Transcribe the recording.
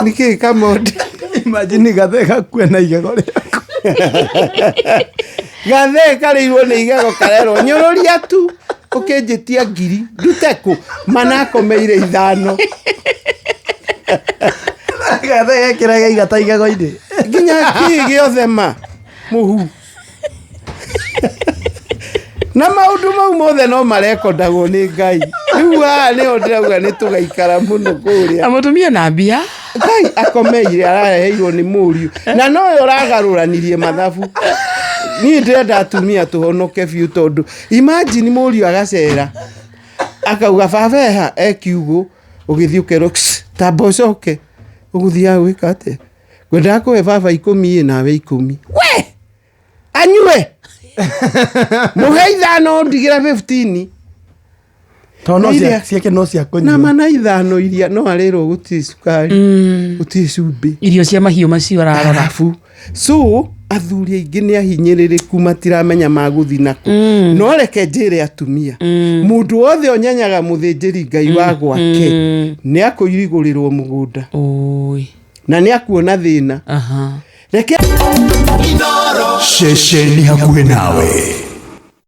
Nĩkĩ kamonde? Imagine gathe gakue na igego rĩaku. Gathe karĩirwo nĩ igego karerwo nyũrũria tu ũkĩnjĩtia ngiri ndute kũ manakomeire ithano. Gathe gekĩraga igata igego-inĩ. Nginya kĩ gĩothe ma mũhu na maũndũ mau mothe no marekondagwo nĩ Ngai. Rĩu haha nĩho ndĩrauga nĩ tũgaikara mũno kũrĩa. Na mũtumia na mbia. Ngai akomeire arareheirwo nĩ mũriũ na nowe ũragarũranirie mathabu. Niĩ ndĩrenda atumia tũhonoke biũ tondũ imagine mũriũ agacera akauga baba eha e kiugũ ũgĩthiĩ ũkerwo "Kss, tamba ũcoke ũgũthiaga gwĩka atĩa ngwendaga kũhe baba 10 ĩ nawe 10 we anyue mũhe 5 ndigĩra 15. Tondũ no ciake no cia na kũnyua. Mana 5 iria no arĩrwo gũtirĩ cukari, gũtirĩ cumbĩ. Irio cia mahiũ macio ararora. Arabu so athuri aingĩ nĩ ahinyĩrĩrĩku matiramenya magũthi nako. No reke njĩre atumia, mũndũ wothe ũnyenyaga mũthĩnjĩri Ngai wa gwake nĩ akũirigũrĩrwo mũgũnda. Oi. Na nĩ akuona thĩna. Reke Ceceni hakuhĩ nawe.